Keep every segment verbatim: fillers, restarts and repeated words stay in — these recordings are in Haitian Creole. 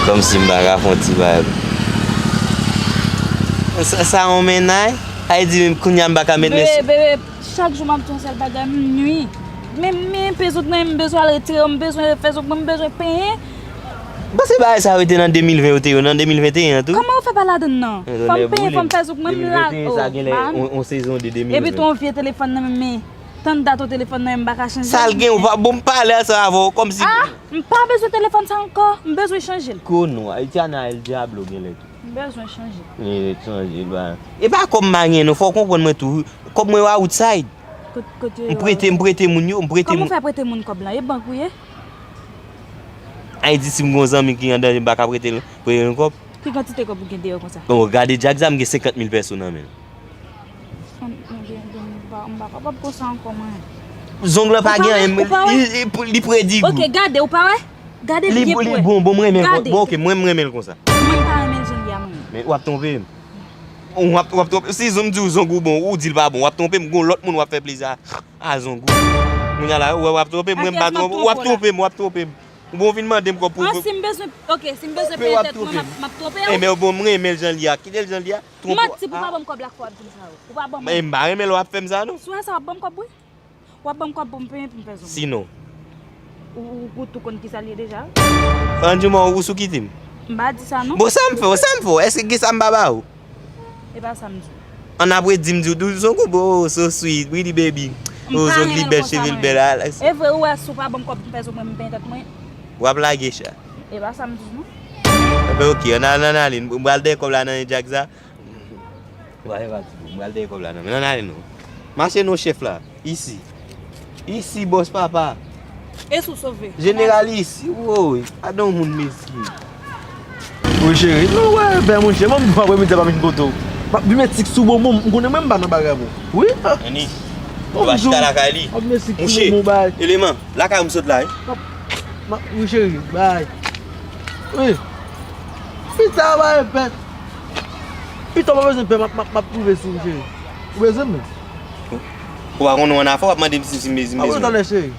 Kòmsi m pa ka fè yon ti bagay. Sa, sa yon mennaj? Sa vle di kounye a m pa ka met men sou. Bebe, bebe, chak jou m ap di yon sèl bagay, m nwi. Men, men, pezon nan, m bezwen al retire yo, m bezwen fè zong mwen, m bezwen penyen. M panse bagay sa yo te nan de mil ven yo te yo, nan de mil venteyen an tou. Kòman yo fè pa ladann nan? Fò m penyen, fò m fè zong mwen, m la, oh, ba m. On, on sezon de de mil ven. Epi tou yon vye telefòn nan men, men, tann dat yon telefòn nan men, m pa ka chanje. Sa l gen, ou pa, bon, m pale ansanm avè w, kòmsi. Ah, m pa bezwen telefòn sa ankò, m bezwen chanje l. Kono, Haitiana El Diablo genlè tou. M bezwen chanje. E, chanje, ba. E pa kòb m pa gen non, fò w konprann mwen tou. Kòb mwen yo a outside. Kot, kote yo? M prete, m prete moun yo, m prete moun. Kòman w fè prete moun kòb lan? E bank ou ye? Ayiti, si m gon zanmi ki an danje, m pa ka prete l, prete l kòb. Ki kantite kòb ou gen deyò konsa? Bon, gade Jack sa, m gen senkant mil pèso nan men l. M, m, m, m, m pa, m pa kapab konsa ankò, mwen. Zong lan pa gen anyen, li, li, li predi gou. Ok, gade, ou pa wè? Gade byen pou wè. Li bon, bon, mwen renmen l. Bon, ok, mwen, mwen renmen l konsa. Mwen pa renmen l jan l ye a, mwen. Men w ap twonpe m. W ap, w ap twonpe, si zong m di w zong ou bon, ou di l pa bon, w ap twonpe m, gon lòt moun w ap fè plezi a, a zong ou. Kounye a la, w ap twonpe m, mwen m pa twonpe, w ap twonpe m, w ap twonpe m. Ou bon vin mande m kòb pou. Ah, si m bezwen, ok, si m bezwen peye tèt mwen, m ap, m ap twonpe w. Enben, w bon, mwen renmen l jan l ye a. Kite l jan l ye a. Twonpe w. Manti pou pa ban m kòb la k fè w ap di m sa yo. Ou pa ban m. Men m pa renmen lè w ap fè m sa non. Sou sa w ap ban m kòb wi. W ap ban m kòb pou m penyen pou m fè zong. Sinon. Ou, ou, ou tou konn kisa l ye deja. Ann di mwen ou sou ki tim? M pa di sa non. Bon, sa m fè w, sa m fè w? Èske gen sa m pa ba ou? E pa sa m di w. Ann apre di m di w, di w zong ou bon, oh, so sweet, really baby. Oh, zong li bèl, cheve l bèl. E vre, ou wè si w pa ban m kòb pou m fè zong mwen, m penyen tèt mwen. W ap lage cha. E pa sa m di w non. Enben, ok, ann al, ann ale, m pral dèyè kòb la nan men Jack sa. Wa, e pa ti bon, m pral dèyè kòb la nan men l, ann ale non. Mache non, chèf la. Isi. Isi, bòs papa. E si w sove? Jeneral isi, woy. Adan yon moun mesye. Wi, cheri. Non, wè, bèl monchè. Mwen, m aprè midi a pa vin kote w. M ap vin met tik sou bonbon. M konnen mwen, m pa nan bagay bon. Wi, ah. Annie, ou pa chita lakay li. Mouche, eleman, lakay ou m sot la, wi. M ap, m ap, wi, cheri, bay. Wi. Pita, bay, pèt. Pita, w pa bezwen pè, m ap, m ap, m ap twouve sou ou, cheri. Ou bezwen m? Ou pa konnen w annafè, w ap mande m si, si m bezwen. Talè, cheri.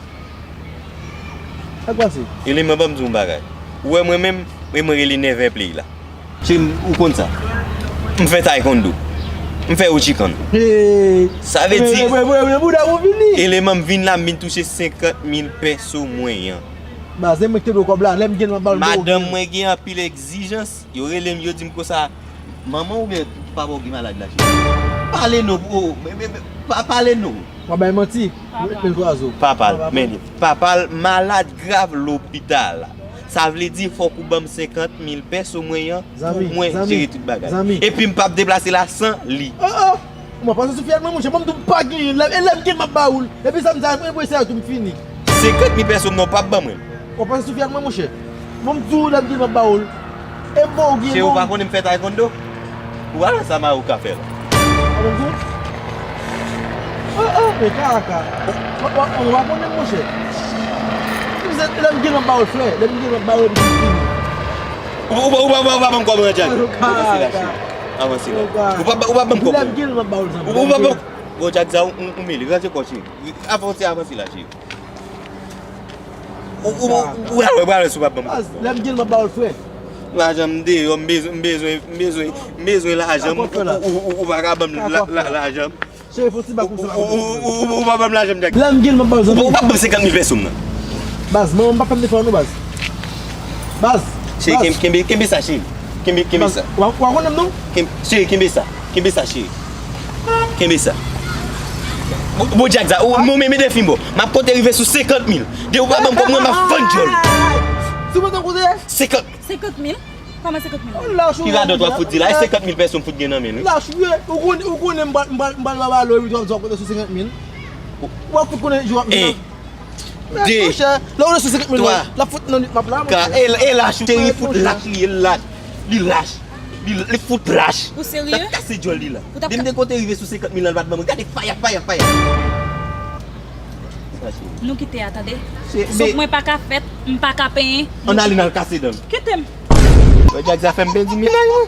Sa k pase? Eleman, ban m di w yon bagay. Ou wè mwen menm, mwen, mwen rele Never Play la. Cheri m, ou konn sa. M fè taekwondo. M fè uchikan. Sa vle di, eleman, m vin la, m vin touche senkant mil pèso mwen an. Baz, e mwen ki te dwe kòb la, lè m gen l, m ap ba w l. Madanm mwen gen anpil egzijans. Yo rele m, yo di m konsa, manman w oubyen papa w ki malad la, cheri? Pale non, oh, men, men, men, pa, pale non. W ap bay manti, men, men zwazo. Papa l, men li, papa l malad grav lopital. Sa vle di fòk ou ban m senkant mil pèso mwen an pou mwen jere tout bagay. Epi m p ap deplase la san li. Oh, oh! Mwen panse sou fiyèl mwen, monchè, mwen m di w m pa genyen, lè, e lè m gen m ap ba ou l. Epi sa m di a, mwen, mwen, se a tou m fini. Senkant mil pèso m nan w p ap ban mwen. Ou panse sou fiyèl mwen, monchè? Mwen m di w lè m gen m ap ba ou l. E m ba ou gen non. Cheri, ou pa konnen m fè taekwondo? Ou pa wè sa mari w ka fè la. Ou pa konn di w? Oh, oh, men kaka. Ou, ou, ou pa konnen m, monchè. Lè m gen m ap ba ou l, frè. Lè m gen m ap ba ou l, epi se fini. Ou, ou, ou, ou pa ban m kòb nan Jack. Avanse la, cheri. Avanse la. Ou pa, ou pa ban m kòb. Lè m gen l, m ap ba ou l, zanmi. Ou, ou pa ban. Bon, Jack, sa, ou, ou, ou mele. Ranje kò, cheri. Avanse, avanse la, cheri. Ou, ou, ou, ou pral wè, pral wè si w pa ban m kòb. Lè m gen l, m ap ba ou l, frè. Lajan m deyò, m bezwen, m bezwen, m bezwen, m bezwen lajan m. Ou, ou, ou, ou pa ka ban m la, la, lajan m. Cheri, fè yon ti bak konsa. Ou, ou, ou, ou, ou pa ban m lajan m, Jack. Lè m gen l, m ap ba w, zanmi. Ou pa, ou pa ban m senkant mil pèso m nan. Baz, manman m pa fè m defò non, baz. Baz. Cheri, kenbe, kenbe sa, cheri. Kenbe, kenbe sa. Wa, wa konnen m non? Kenbe, cheri, kenbe sa. Kenbe sa, cheri. Kenbe sa. Bon, bon, Jack, sa, ou, mwen, men defi m, bon. M ap konte rive sou senkant mil. De ou pa ban m kòb mwen, m ap fann djòl. Si mwen te koute? Senkant. Senkant mil? Kòman senkant mil? Ki radòt w ap fout di la? E senkant mil pèso m fout gen nan men l, wi. Lach, wi. Ou konnen, ou konnen m pral, m pral, m pral ba balo, epi w ap di w ap konte sou senkant mil. W ap fout konnen jou w ap vin. En, de, twa, l ap fout nan lit m ap la, monchè. E, e lach, ou te ri fout lach, li, li lach. Li, li fout lach. Ou serye? L ap kase djòl li la. Depi m te konte rive sou senkant mil la, l pa t ban mwen. Gade faya, faya, faya. Nou kite a, tande. Zong mwen pa ka fèt, m pa ka penyen. Ann ale n al kase dan. Kite m. Wè, Jack, sa fè m pèdi mennaj mwen.